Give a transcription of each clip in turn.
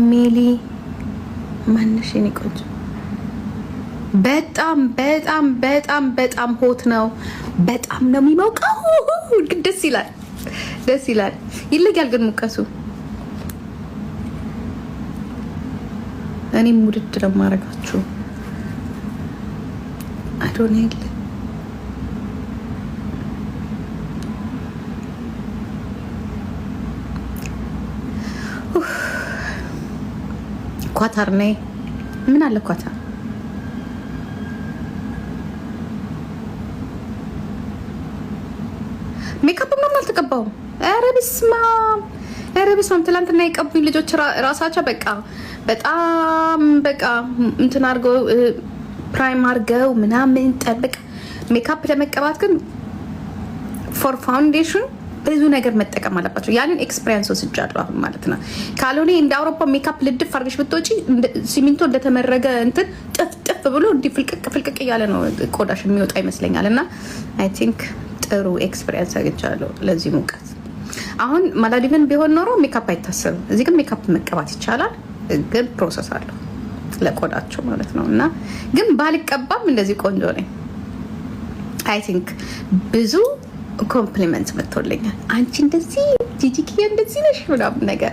ሜሊ ማነሽ የኔ ቆንጆ? በጣም በጣም በጣም በጣም hot ነው። በጣም ነው የሚሞቀው። ግን ደስ ይላል፣ ደስ ይላል። ይለያል ግን ሙቀቱ። እኔም ውድድ ነው የማደርጋችሁ። አዶናይ የለ። ኳታር ነይ። ምን አለ ኳታር? ሜካፕ ምናምን አልተቀባውም። ኧረ በስመ አብ፣ ኧረ በስመ አብ። ትናንትና የቀቡኝ ልጆች ራሳቸው በቃ በጣም በቃ እንትን አድርገው፣ prime አድርገው ምናምን ጠብቅ። ሜካፕ ለመቀባት ግን for foundation ብዙ ነገር መጠቀም አለባቸው። ያንን experience ወስጃለሁ አሁን ማለት ነው። ካልሆነ እንደ አውሮፓ ሜካፕ ልድፍ አድርገሽ ብትወጪ ሲሚንቶ እንደተመረገ እንትን ጥፍጥፍ ብሎ እንዲህ ፍልቅቅ ፍልቅቅ እያለ ነው ቆዳሽ የሚወጣ ይመስለኛል። እና I think ጥሩ experience አግኝቻለሁ ለዚህ ሙቀት። አሁን ማላዲቭን ቢሆን ኖሮ ሜካፕ አይታሰብም። እዚህ ግን ሜካፕ መቀባት ይቻላል፣ ግን process አለው ለቆዳቸው ማለት ነው። እና ግን ባልቀባም እንደዚህ ቆንጆ ነኝ። I think ብዙ compliment መጥቶልኛል። አንቺ እንደዚህ ጂጂኪያ እንደዚህ ነሽ ምናምን ነገር፣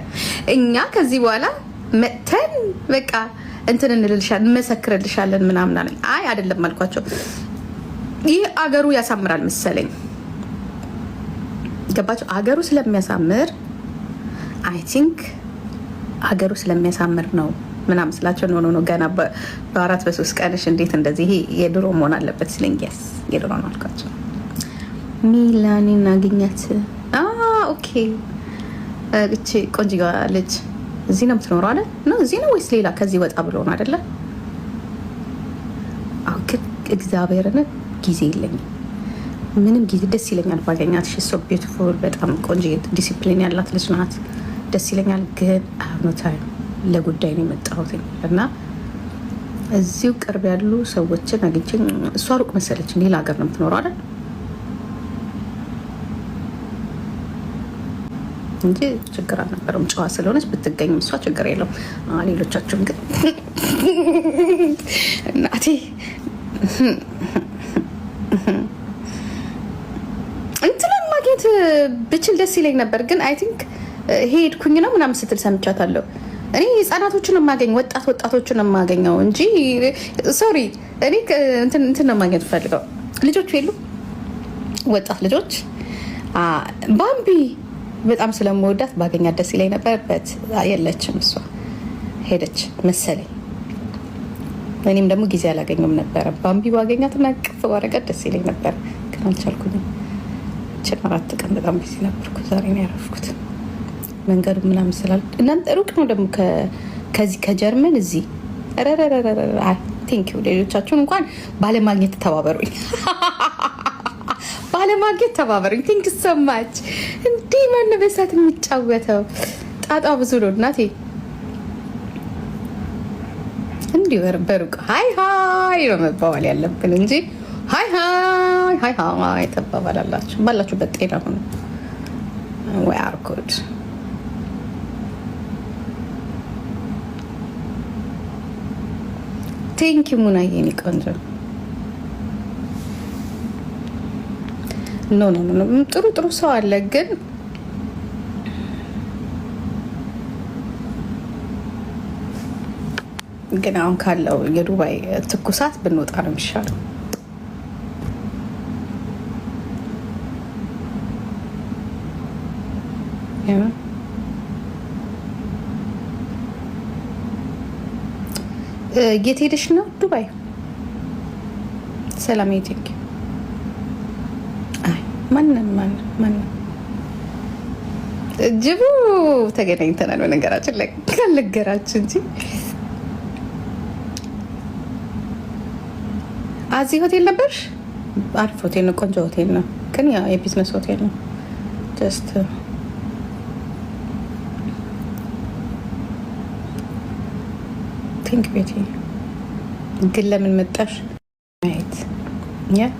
እኛ ከዚህ በኋላ መጥተን በቃ እንትን እንልልሻለን፣ እንመሰክርልሻለን ምናምን አለኝ። አይ አይደለም አልኳቸው። ይህ አገሩ ያሳምራል መሰለኝ፣ ገባቸው። አገሩ ስለሚያሳምር፣ I think ሀገሩ ስለሚያሳምር ነው ምናምን ስላቸው no, no, no፣ ገና በ4 በ3 ቀንሽ እንዴት እንደዚህ፣ ይሄ የድሮ መሆን አለበት ሲለኝ yes የድሮ ነው አልኳቸው። ሚላኒን አገኛት። Okay፣ እቺ ቆንጆዋ ልጅ እዚህ ነው የምትኖረው አይደል? ነው እዚህ ነው ወይስ ሌላ ከዚህ ወጣ ብሎ ነው አይደለ? አዎ፣ ግን እግዚአብሔርን ጊዜ የለኝም፣ ምንም ጊዜ። ደስ ይለኛል ባገኛት። She's so beautiful፣ በጣም ቆንጆ ዲሲፕሊን ያላት ልጅ ናት። ደስ ይለኛል፣ ግን I have no time። ለጉዳይ ነው የመጣሁት እና እዚሁ ቅርብ ያሉ ሰዎችን አግኝቼ፣ እሷ ሩቅ መሰለች፣ ሌላ ሀገር ነው የምትኖረው አይደል? እንጂ ችግር አልነበረውም። ጨዋ ስለሆነች ብትገኝም እሷ ችግር የለውም። ሌሎቻችሁም ግን እናቴ እንትናን ማግኘት ብችል ደስ ይለኝ ነበር፣ ግን I think ሄድኩኝ ነው ምናምን ስትል ሰምቻታለሁ። እኔ ህጻናቶችን የማገኝ፣ ወጣት ወጣቶችን የማገኘው እንጂ፣ sorry፣ እኔ እንትን ነው ማግኘት ፈልገው፣ ልጆቹ የሉም፣ ወጣት ልጆች። ባምቢ በጣም ስለምወዳት ባገኛት ደስ ይለኝ ነበር። But የለችም፣ እሷ ሄደች መሰለኝ። እኔም ደግሞ ጊዜ አላገኘም ነበረ። ባምቢ ባገኛትና ቅፍ ባረጋት ደስ ይለኝ ነበር፣ ግን አልቻልኩኝም። ችን 4 ቀን በጣም busy ነበርኩ። ዛሬ ነው ያረፍኩት። መንገዱ ምናምን ስላል እናንተ ሩቅ ነው ደግሞ ከዚህ ከጀርመን እዚህ። Thank you። ሌሎቻችሁን እንኳን ባለማግኘት ተባበሩኝ፣ ባለማግኘት ተባበሩኝ። Thank you so much። እንዲህ ማነው በሳት የሚጫወተው? ጣጣ ብዙ ነው እናቴ። እንዲህ በሩቅ hi hi ነው መባባል ያለብን እንጂ hi hi hi hi ተባባላላችሁ። ባላችሁበት ጤና ሁኑ። We are good። Thank you ሙናዬ፣ የኔ ቆንጆ። No, no, no፣ ጥሩ ጥሩ ሰው አለ፣ ግን አሁን ካለው የዱባይ ትኩሳት ብንወጣ ነው የሚሻለው። የት ሄደሽ ነው? ዱባይ። ሰላም፣ thank። አይ ማንም ማንም ማንም ጅቡ ተገናኝተናል። በነገራችን ላይ ካልነገራችሁ እንጂ አዚ ሆቴል ነበርሽ? አሪፍ ሆቴል ነው፣ ቆንጆ ሆቴል ነው። ግን ያ የቢዝነስ ሆቴል ነው። Just thank ቤቲ። ግን ለምን መጣሽ? ማየት፣ yeah።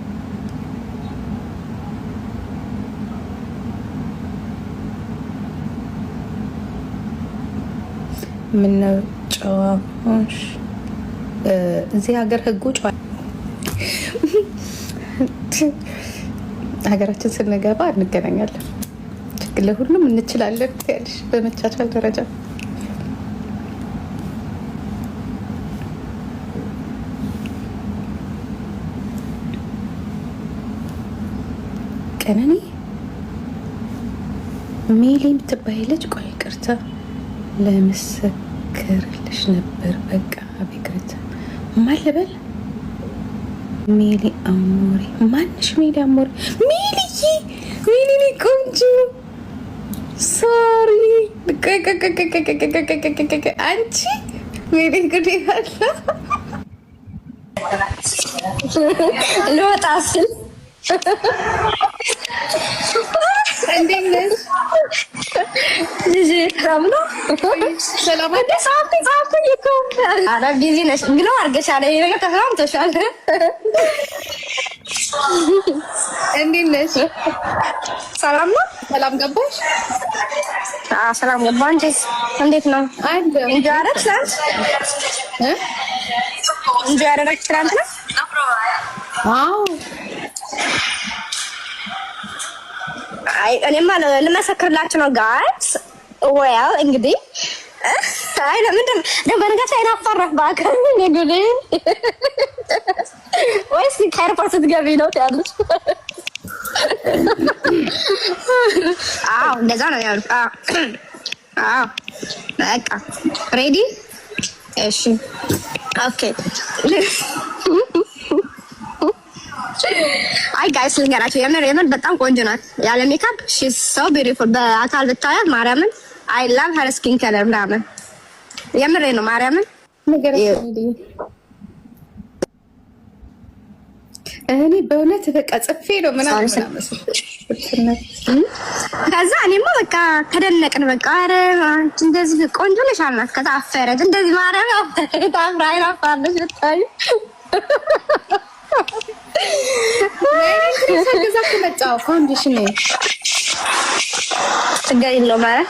ምነው ጨዋ ሆንሽ? እዚህ ሀገር ህጉ ጨዋ፣ ሀገራችን ስንገባ እንገናኛለን። ችግር ለሁሉም እንችላለን ያልሽ በመቻቻል ደረጃ። ቀነኒ ሜሊ የምትባይ ልጅ፣ ቆይ ይቅርታ ለምሰክርልሽ ነበር። በቃ ይቅርታ። ማን ልበል? ሜሊ አሞሪ ማንሽ? ሜሊ አሞሪ፣ ሜሊዬ፣ ሜሊ ቆንጆ፣ sorry አንቺ ሜሊ ጉድ ያለ ልወጣ ስል እንዴት ነሽ? ልጅ ሰላም ነው? ሰላም። እንደ ጻፍኩኝ ጻፍኩኝ እኮ። ኧረ busy ነሽ ብሎ አድርገሻል። ይሄ ነገር ተስማምቶሻል። እንዴት ነሽ? ሰላም ነው? ሰላም ገባሽ? አዎ ሰላም ገባ። አንቺስ እንዴት ነው? አለ። Enjoy አደረግሽ ትናንት? እ? Enjoy አደረግሽ ትናንት ነው? አዎ። አይ እኔማ ልመሰክርላችሁ ነው guys። Well እንግዲህ አይ ለምንድን ነው በነጋታ አይናፋራህ በአካል ንጉዴ ወይስ ከኤርፖርት ስትገቢ ነው ትያለሽ? አዎ እንደዛ ነው ያሉት። አዎ አዎ በቃ ready። እሺ okay። አይ guys ልንገራቸው፣ የምር የምር በጣም ቆንጆ ናት። ያለ makeup she's so beautiful። በአካል ብታያት ማርያምን I love her skin color ምናምን፣ የምሬ ነው ማርያምን። ነገር እኔ በእውነት በቃ ጽፌ ነው ምናምን ምናምን። ከዛ እኔማ በቃ ተደነቅን። በቃ ኧረ አንቺ እንደዚህ ቆንጆ ነሽ አልናት። ከዛ አፈረች እንደዚህ፣ ማርያም አፈረች። አፍራ አይናፋለች ብታዩ። ሳገዛ እኮ መጣሁ foundation። ችግር የለውም። ኧረ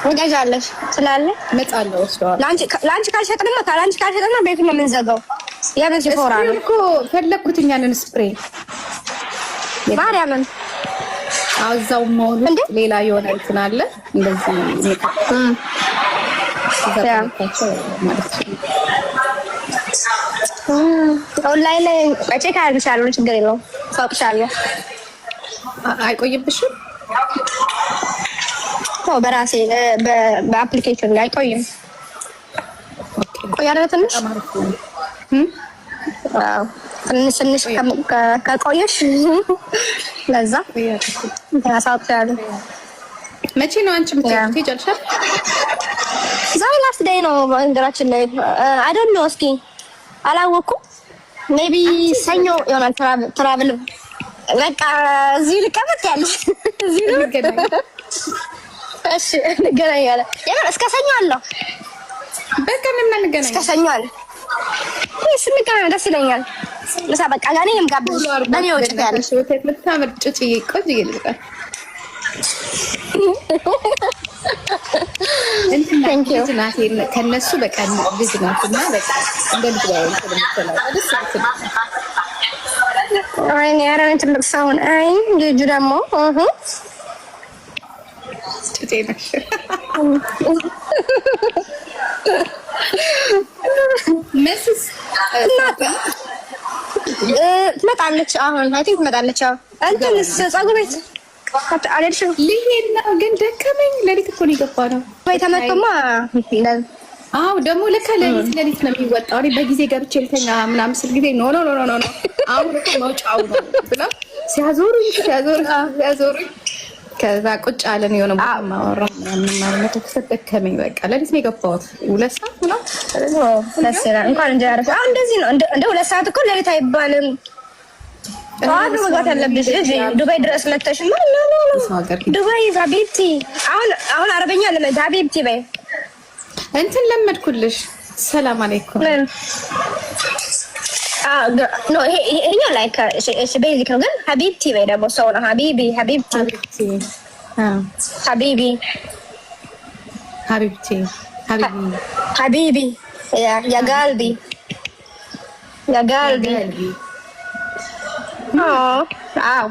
ትገዣለሽ ስላለ እመጣለሁ፣ ወስደዋለሁ። ለአንቺ ካልሸጥንማ ቤቱን ነው የምንዘጋው። የምን ሲፎራ ነው? እኮ ፈለግኩት ያንን spray። ማርያምን። አዎ እዛው መሆኑ እንዴ? ሌላ የሆነ እንትን አለ እንደዚህ እዛ ጠየኳቸው ማለት ነው። ኦንላይን ላይ check አደርግሻለሁ። ችግር የለውም። አውቅሻለሁ። አይቆይብሽም? ተው በራሴ በ application ላይ አይቆይም። ቆይ አይደለ ትንሽ በጣም አሪፍ ነው። አዎ ትንሽ ትንሽ ከቆየሽ ለዛ አሳውቅሻለሁ። መቼ ነው አንቺ የምትሄጂው? ትሄጃለሽ አይደል? ዛሬ last day ነው በነገራችን ላይ። I don't know፣ እስኪ አላወኩም። Maybe ሰኞ ይሆናል travel። በቃ እዚሁ ልቀመጥ ያለሽ እዚሁ ነው። እንገናኝ። እሺ እንገናኛለን። የምር እስከ ሰኞ አለው። በቃ ምን እንገናኝ። እስከ ሰኞ አለ። እሺ እንገናኝ፣ ደስ ይለኛል። ምሳ በቃ ጋኔ የምጋብዝሽ በእኔ ወጪ ያለሽ። የምታምር ጩጭዬ ቆንጆዬ ልጅ ናት። እንትን ናት፣ Thank you. ልጅ ናት። ከነሱ በቃ ልጅ ናት እና በቃ እንደ ልጅ ላይ እንትን የምትለው ደስ የምትል። ወይኔ ኧረ እኔ ትልቅ ሰውን አይ ልጁ ደግሞ እህ ጩጬ ነሽ። መስስ ትመጣለች። አሁን I think ትመጣለች። አሁን እንትንስ ፀጉር ቤት አልሄድሽም? ልሄድ ነው ግን ደከመኝ። ሌሊት እኮ ነው የገባ ነው። ወይ ተመቶማ። አዎ ደግሞ ለካ ሌሊት ሌሊት ነው የሚወጣው። እኔ በጊዜ ገብቼ ልተኛ ምናምን ስል ጊዜ no, no, no, no, no፣ አሁን እኮ መውጫው ነው ብለው ሲያዞሩኝ ሲያዞሩኝ ሲያዞሩኝ ከዛ ቁጭ አለን የሆነ ቦታ ማወራ ምናምን ማለት ደከመኝ። በቃ ሌሊት ነው የገባሁት 2 ሰዓት ምናምን። ደስ ይላል። እንኳን እንጀራ አረፍ። አሁን እንደዚህ ነው እንደ 2 ሰዓት እኮ ሌሊት አይባልም። ጠዋት ነው መግባት ያለብሽ። እዚህ ዱባይ ድረስ መተሽማ no, no, no። ሰው ሀገር ዱባይ حبيبتي። አሁን አሁን አረበኛ ለመድ حبيبتي በይ። እንትን ለመድኩልሽ። ሰላም አለይኩም። ምን? No ይሄ ይሄኛው like እሺ basic ነው፣ ግን حبيبتي በይ ደግሞ ሰው ነው። حبيبي حبيبتي። حبيبتي። አዎ። حبيبي። حبيبتي። حبيبي. حبيبي، يا قلبي، يا قلبي. قلبي. አዎ፣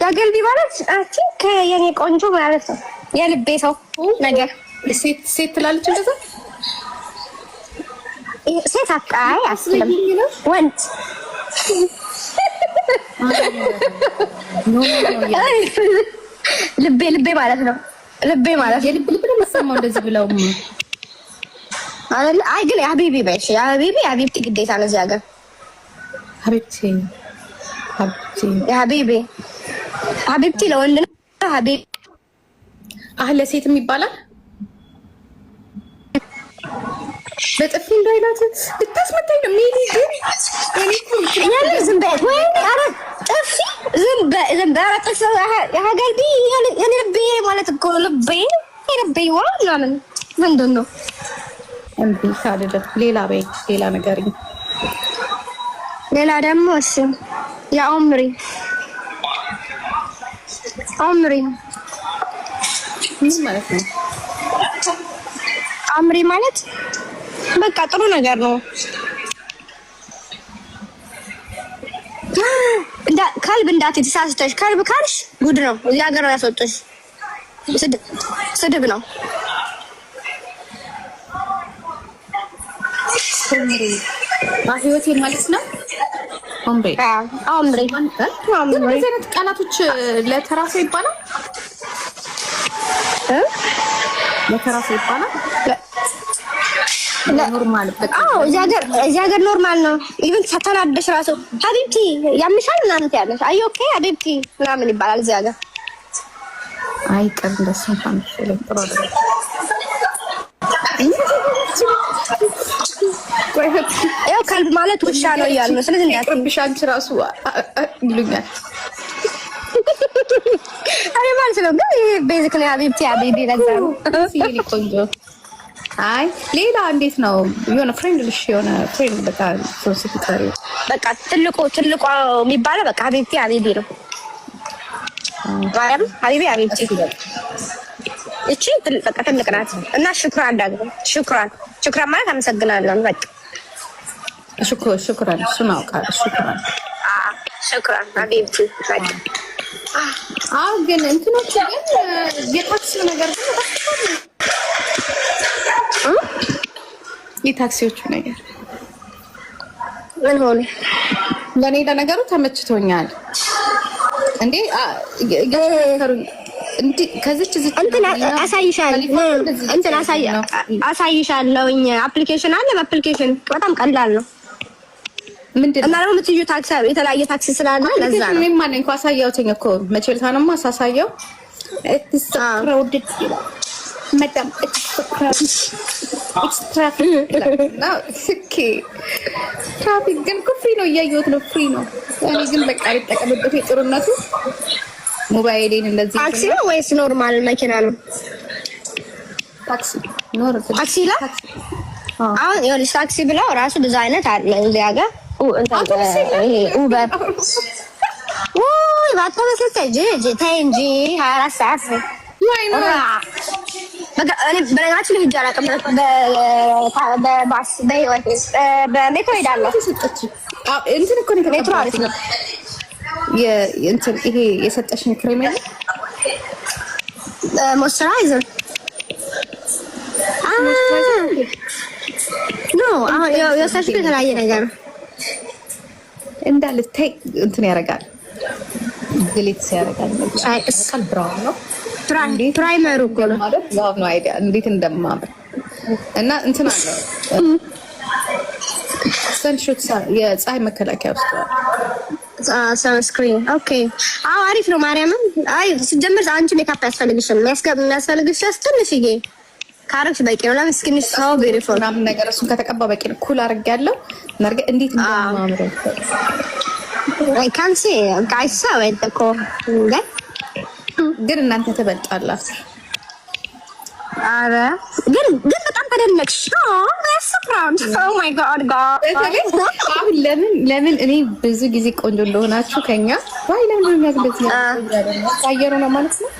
يا قلبي ማለት I think የኔ ቆንጆ ማለት ነው። የልቤ ሰው ነገር። ሴት ሴት ትላለች እንደዛ? ሴት አቃይ አስልም ወንድ። No, no. ልቤ ልቤ ማለት ነው። ልቤ ማለት ነው። የልብ ልብ ነው የምትሰማው እንደዚህ ብለው። አይደለ? አይ ግን حبيبي በይ፣ حبيبي، حبيبتي ግዴታ ነው እዚህ ሀገር። حبيبتي، حبيبتي. يا حبيبي، حبيبتي ለወንድ ነው። حبيبي አህ ለሴትም ይባላል። በጥፊ እንዳይላት ልታስመታኝ ነው ሜሊ። ግን እኔ እኮ ያለ ዝም በይ ወይ፣ ኧረ ጥፊ፣ ዝም በይ፣ ዝም በይ፣ ኧረ ጥፊ። يا قلبي የኔ ልቤ ማለት እኮ ነው። ልቤ የልቤ ዋ ምናምን ምንድን ነው? እምቢ አይደለም። ሌላ በይ፣ ሌላ ነገር። ሌላ ደግሞ እሺ يا عمري، عمري. ምን ማለት ነው? عمري ማለት በቃ ጥሩ ነገር ነው። እንዳ كلب እንዳትዪ፣ ተሳስተሽ كلب ካልሽ ጉድ ነው። እዚህ ሀገር ነው ያስወጡሽ። ስድብ ነው። عمري ህይወቴ ማለት ነው። عمري. عمري. ግን እንደዚህ አይነት ቃላቶች ለተራ ሰው ይባላል? እ? ለተራ ሰው ይባላል? Normal በቃ። አዎ፣ እዚህ ሀገር normal ነው። Even ተናደሽ ራሱ حبيبتي ያምሻል ምናምን ትያለሽ። Are you okay حبيبتي ምናምን ይባላል እዚህ ሀገር። አይቀር እንደሱ እንኳን መሰለኝ ጥሩ አይደለም። ቆይ። ያው كلب ማለት ውሻ ነው እያሉ ነው። ስለዚህ እንዳትዪ። ይቅርብሽ አንቺ ራሱ ይሉኛል። እኔ ማለት ነው፣ ግን ይሄ basic ነው። حبيبتي، حبيبي ለዛ ነው። የኔ ቆንጆ። አይ ሌላ እንዴት ነው የሆነ friend ልሽ የሆነ friend በቃ ሰው ስትጠሪ? በቃ ትልቁ ትልቁ የሚባለው በቃ حبيبتي، حبيبي ነው። ማርያም حبيبي، حبيبتي እቺ በቃ ትልቅ ናት። እና شكرا ደግሞ شكرا، شكرا ማለት አመሰግናለሁ። በቃ። شكرا እሱን አውቃለሁ። شكرا. شكرا حبيبتي በቃ። አዎ ግን እንትኖቹ ግን የታክሲው ነገር ግን በጣም የታክሲዎቹ ነገር ምን ሆነ? ለእኔ ለነገሩ ተመችቶኛል። እንዴ እንዲ ከዚች ዝች እንትን አሳይሻለሁ፣ እንትን አሳይሻለሁኝ። Application አለ። በ application በጣም ቀላል ነው። ምንድን እና ደግሞ የምትዩ ታክሲ የተለያየ ታክሲ ስላለ ለዛ ነው። እኔም አለኝ እኮ፣ አሳያውትኝ እኮ መቼ ዕለት ነው ሳሳየው it's crowded ይላል። Madam, it's crowded, it's traffic ይላል። እና okay ትራፊክ ግን እኮ free ነው፣ እያየሁት ነው፣ free ነው። እኔ ግን በቃ ልጠቀምበት የጥሩነቱ ሞባይሌን እንደዚህ። ታክሲ ነው ወይስ normal መኪና ነው? ታክሲ ኖር ታክሲ ይላል። አሁን ይኸውልሽ ታክሲ ብለው ራሱ ብዙ አይነት አለ እዚህ ሀገር። ይሄ Uber፣ ውይ በአውቶቡስ ስትሄጂ ተይ እንጂ 24 ሰዓት። በቃ እኔ በነገራችን ላይ ሄጄ አላውቅም። በባስ በህይወቴ በሜትሮ ሄዳለሁ። እንትን እኮ ነው። ሜትሮ አሪፍ ነው። እንትን ይሄ የሰጠሽኝ ክሬም የለም? Moisturizer no፣ አሁን የወሰድሽው የተለያየ ነገር ነው። እንዳለ ተይ እንትን ያደርጋል፣ glitz ያደርጋል። ቃል brown ነው። Primer ኡ እኮ ነው። ማለት love no idea እንዴት እንደማምር። እና እንትን አለው sunshot የፀሐይ መከላከያ ውስጥ። Sunscreen, okay። አዎ አሪፍ ነው። ማርያምን አይ ሲጀምር አንቺ ሜካፕ አያስፈልግሽም። የሚያስፈልግሽ ትንሽዬ ካረግሽ በቂ ነው። ለምን skin ሽ so beautiful ምናምን ነገር እሱን ከተቀባ በቂ ነው። ኩል አድርጌያለሁ። ናርገ እንዴት እንደማምር። I can see, I saw it እኮ እንዴ። ግን እናንተ ትበልጣላችሁ። አረ ግን ግን በጣም ተደነቅሽ። Oh my God God. በተለይ አሁን ለምን ለምን እኔ ብዙ ጊዜ ቆንጆ እንደሆናችሁ ከኛ ዋይ ለምን ነው የሚያግደዝ አየሩ ነው ማለት ነው።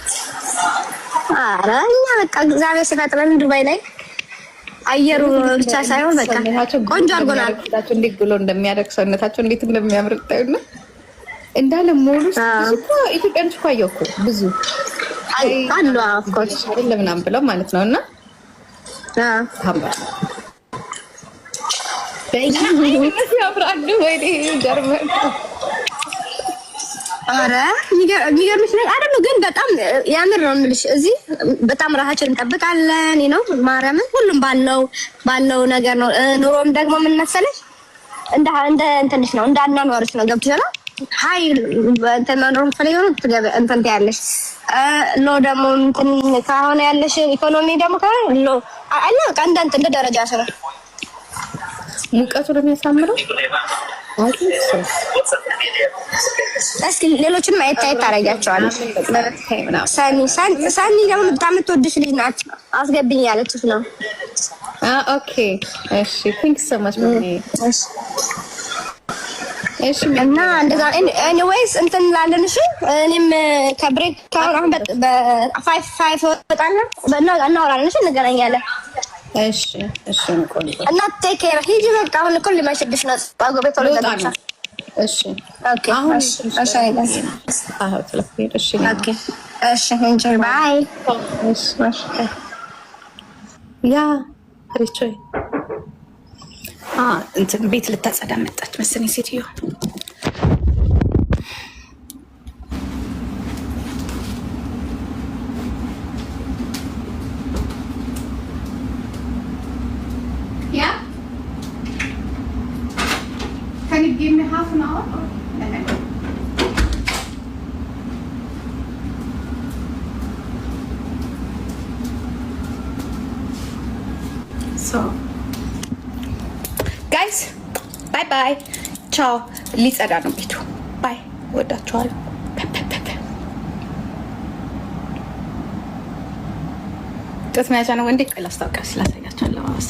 አረ እኛ በቃ እግዚአብሔር ሲፈጥረን ዱባይ ላይ አየሩ ብቻ ሳይሆን በቃ ቆንጆ አድርጎናል። እንዴት glow እንደሚያደርግ፣ ሰውነታቸው እንዴት እንደሚያምር ታዩና እንዳለ ሞሉ ብዙ እኮ ኢትዮጵያኖች እኮ አየሁ እኮ ብዙ አሉ፣ of course። አይደለም ምናምን ብለው ማለት ነው። እና ታምራል፣ ያምራሉ። ወይኔ ጀርመን። ኧረ የሚገርምሽ ነገር አይደለም ግን በጣም ያምር ነው የምልሽ። እዚህ በጣም ራሳችን እንጠብቃለን ነው፣ ማርያምን፣ ሁሉም ባለው ባለው ነገር ነው። ኑሮም ደግሞ ምን መሰለሽ፣ እንደ እንትንሽ ነው፣ እንደ አኗኗርሽ ነው። ገብቶሻል? High እንትን መኖር የምትፈልጊው ነው እንትን ትያለሽ። Low ደግሞ እንትን ከሆነ ያለሽ ኢኮኖሚ ደግሞ ከሆነ low አለ፣ በቃ እንደ እንትን እንደ ደረጃሽ ነው። ሙቀቱ ነው የሚያሳምረው። I think so. እስኪ ሌሎችንም አየት አየት ታደርጊያቸዋለሽ። ሰኒ ሰኒ ደግሞ በጣም የምትወድሽ ልጅ ናት። አስገብኝ ያለችሽ ነው። Okay፣ እሺ፣ thanks so much። እሺ። እና እንደዛ anyways እንትን እንላለን። እሺ፣ እኔም ከ break አሁን አሁን በ 5 እወጣለሁ እና እናወራለን። እሺ፣ እንገናኛለን። እሺ፣ ቆንጆ። እና take care። ሂጂ በቃ፣ አሁን እኮ ሊመሽብሽ ነው። ፀጉር ቤት ቶሎ ልወጣ ዘግቻ ነው። እሺ። Okay። አሁን እሺ እሺ አዎ፣ ስለሄድ እሺ። Okay፣ እሺ፣ enjoy፣ bye። እሺ፣ yeah፣ ሪቾ እንትን ቤት ልታጸዳ መጣች መሰለኝ ሴትዮ። Yeah? Can you give me half an hour? Okay. So, guys, bye bye. ቻው። ሊጸዳ ነው ቤቱ። Bye። ወዳችኋለሁ። ጡት መያዣ ነው እንዴ? ቆይ ላስታውቂያ ስላሳያቸው አለባበሴ።